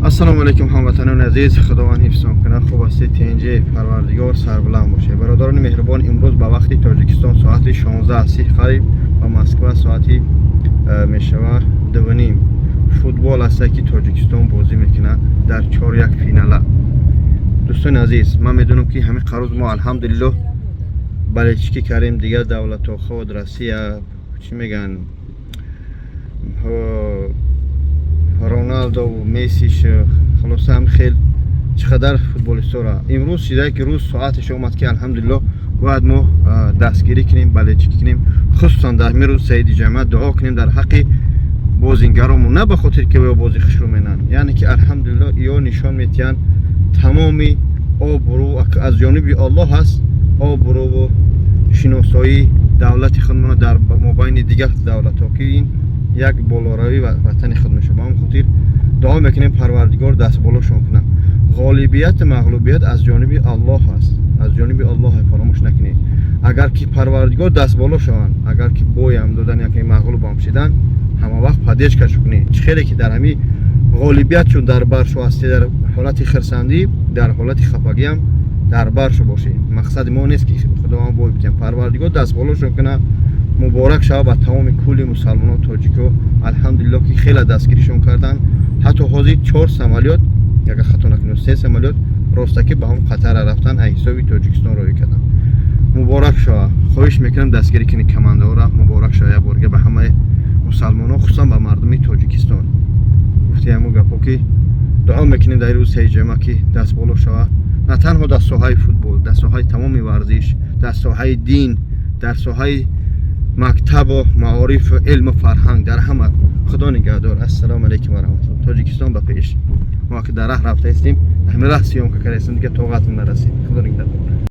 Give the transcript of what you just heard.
Ассалому алайкум, ҳамватанони азиз, Худованд ҳифзтон кунад. Хуб ҳастед, тинҷӣ, Парвардигор сарбуланд бошед. Бародарони меҳрубон, имрӯз ба вақти Тоҷикистон соати 16:30 қариб, ба Москва соати мешава 2:30, футбол аста, ки Тоҷикистон бозӣ мекунад дар чоряк финала. Дӯстони азиз, ман медонам, ки ҳамин қарӯз мо, алҳамдулиллоҳ, болельщикӣ кардем дигар давлатҳо, худ Россия, чӣ мегӯянд, Роналдо, Мессиш, хулоса, ҳам хел чӣ қадар футболистора. Имрӯз чизае ки рӯз соаташ омад, ки алҳамдулиллоҳ, бояд мо дастгирӣ кунем, болельщикӣ кунем, хусусан дар ҳамин рӯз саиди ҷамъият дуо кунем дар ҳаққи бозингаромон, на ба хотир ки ё бозӣ хушрӯ менанд, яъне ки алҳамдулиллоҳ, ё нишон метиҳанд тамоми обрӯ аз ҷониби Аллоҳ ҳаст, обрӯву шиносоии давлати худмона дар мобайни дигар давлатҳо, ки ин як болоравӣ ватани худ мешавад. Ба ҳамин хотир дуо мекунем, Парвардигор дастболошон кунад. Ғолибияту мағлубият аз ҷониби Аллоҳ аст, аз ҷониби Аллоҳ, фаромӯш накунед. Агар ки Парвардигор дастболо шаванд, агар ки боям додан яке мағлубам шидан, ҳама вақт поддержка ш кунед. Чӣ хеле ки дар ҳамин ғолибият чун дар баршо ҳастед, дар ҳолати хирсандӣ, дар ҳолати хафагиам дар баршо бошед. Мақсади мо нест, ки Худованд бой битиҳам, Парвардигор дастболошон кунад. Муборак шава ба тамоми кулли мусалмонон, тоҷико. Алҳамдулиллоҳ, ки хеле дастгиришон карданд. Ҳатто ҳозир чор самолёт, агар хато накунем, се самолёт ростакӣ ба ҳам Қатара рафтан, аз ҳисоби Тоҷикистон роҳӣ карданд. Муборак шава. Хоҳиш мекунам, дастгирӣ кунед командаҳоро. Муборак шава як борга ба ҳамаи мусалмонон, хусусан ба мардуми Тоҷикистон. Гуфти ҳамун гапҳо, ки дуо мекунем дар рӯз саи ҷамъа, ки дастболо шава, на танҳо дар соҳаи футбол, дар соҳаи тамоми варзиш, дар соҳаи дин, дар соҳаи мактабу маорифу илму фарҳанг, дар ҳама. Худо нигаҳдор. Ассалому алайкум ва раҳматуллоҳ. Тоҷикистон ба пеш. Мо ки дар раҳ рафта истем, ҳамин раҳ съёмка карда истем, дига тоқатм нарасид. Худо нигаҳдор.